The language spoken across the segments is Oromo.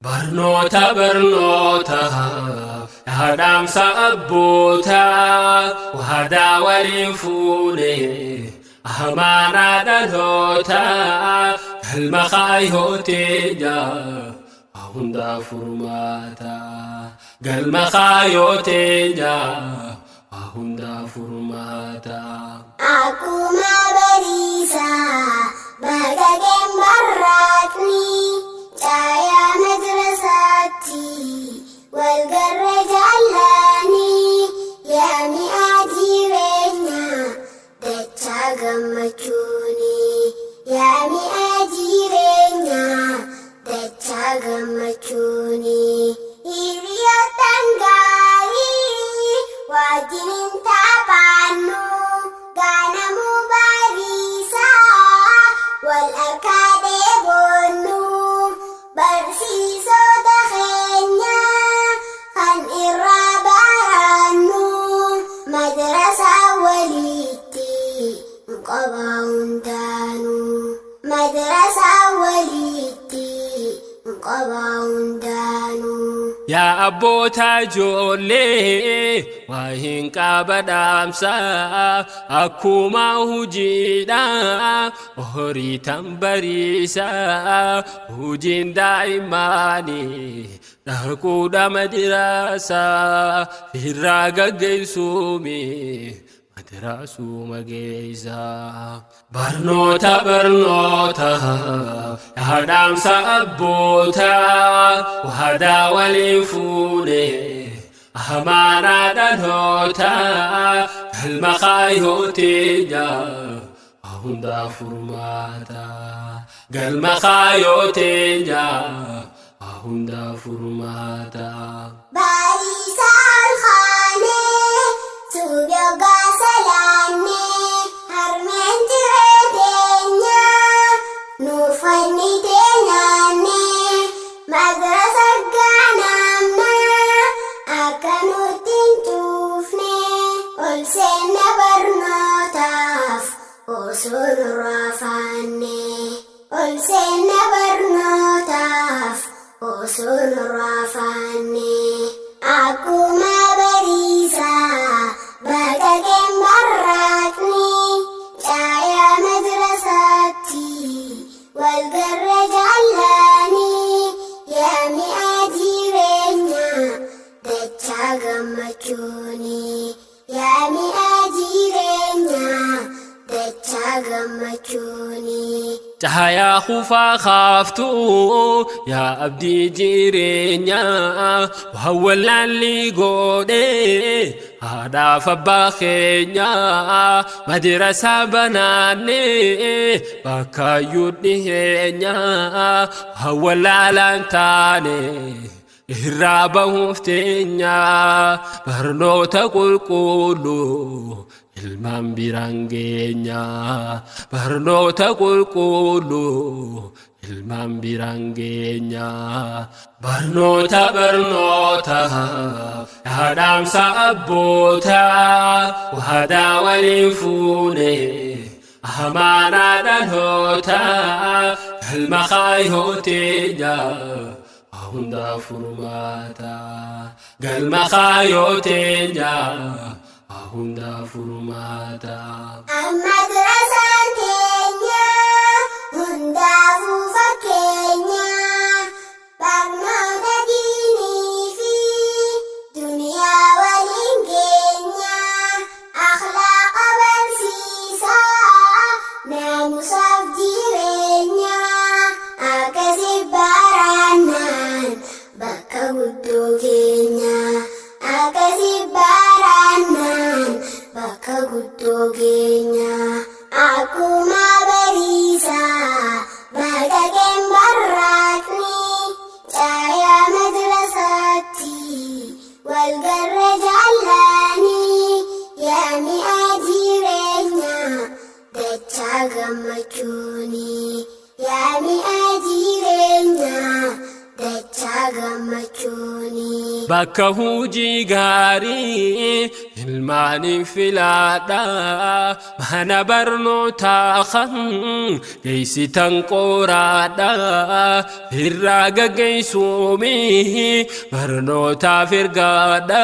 Barnoota barnoota yaa dhaamsa abbootaa waadaa waliin fuune amaanaa dhalootaa galma kaayyoo teenya waa hundaa furmaata galma kaayyoo teenya waa hundaa furmaata. Akkuma bariisaa baqaqeen barraaqni caayaa madrasaatti wal garra jaallani yaa mi'aa jireenyaa dachaa gammachuuni yaa mi'aa jireenyaa dachaa gammachuuni. Hiriyoottan gaarii wajjin hin taphannu ganamuu bariisaa wal harkaa dheebonnu barsiisota keenya kan irraa barannu madrasaa walitti qaba hundaanuu madrasaa walitti qaba hundaanuu. Yaa abboota ijoollee waa hin qaba dhaamsa akkuma hojiidha horii tan bariisa hojiin daa'immanii dhaquudha madrasa irraa gaggeessuumi madrasuma geessa. Barnoota barnoota yaa dhaamsa abbootaa waadaa waliin fuune amaanaa dhalootaa galma kaayyoo teenya waa hundaa furmaata galma kaayyoo teenya waa hundaa furmaata. Bariisaa ol kaanee suubi hoggaa salaannee harmeen ciree teenyaa nuuf kennitee nyaannee madrasa gaanaamnaa akka nutti hin cuufne ol seenna barnootaaf osoo nurraa faanne ol seenna barnootaaf osoo nurraa faanne akkuma bariisaa baqaqeen barraaqni caayaa madrasaatti wal garra jaallani yaa mi'aa jireenyaa dachaa gammachuuni yaa mi'aa jireenyaa dachaa gammachuuni. Caayaa kufaa kaaftuu yaa abdii jireenyaa waan wallaalli godhee haadhaaf abbaa keenyaa madrasaa banaannee bakkaayyuu dhiheenyaa waan wallaalaan taane irraa bahuuf teenyaa barnoota qulqulluu ilmaan biraan geenyaa barnoota qulqulluu ilmaan biraan geenyaa barnoota barnoota yaa dhaamsa abbootaa waadaa waliin fuune amaanaa dhalootaa galma kaayyoo teenyaa waa hundaa furmaata galma kaayyoo teenyaa waa hundaa furmaata. Madrasaan teenya hundaafuu fakkeenya barnoota diinii fi duniyaa waliin geenya akhlaaqa barsiisaa naamusaaf jireenya akkasi barannaan bakka guddoo keenya akkasi barannaan bakka guddoo keenya akkuma bariisaa baqaqeen barraaqni caayaa madrasaatti wal garra jaallani yaa mi'aa jireenyaa dachaa gammachuuni yaa mi'aa jireenyaa dachaa gammachuuni. Bakka hujii gaarii ilmaaniin filaadha. Mana barnootaa kan geessitan qoraadha. Irraa gaggeessuumi barnootaaf ergaadha.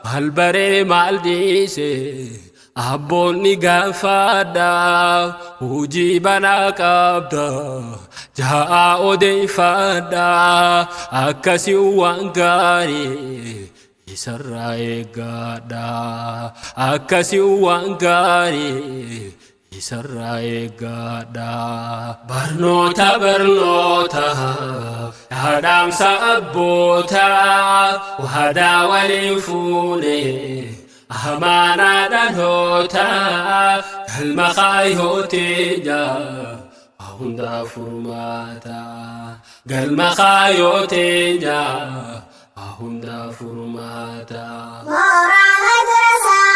Maal baree maal dhiise abboonni gaafadha. Hujii banaa qabda ja'a odeeffadha. Akkasii waan gaarii isarraa eeggadha. Akkasii waan gaarii isarraa eeggadha. Barnoota barnoota yaadamsa abboota waadaa waliin fuune amaanaa dhaloota galma kaayyooteenya hundaa furmaata. Galma kaayyooteenya hundaa furmaata. Mooraa madrasaa.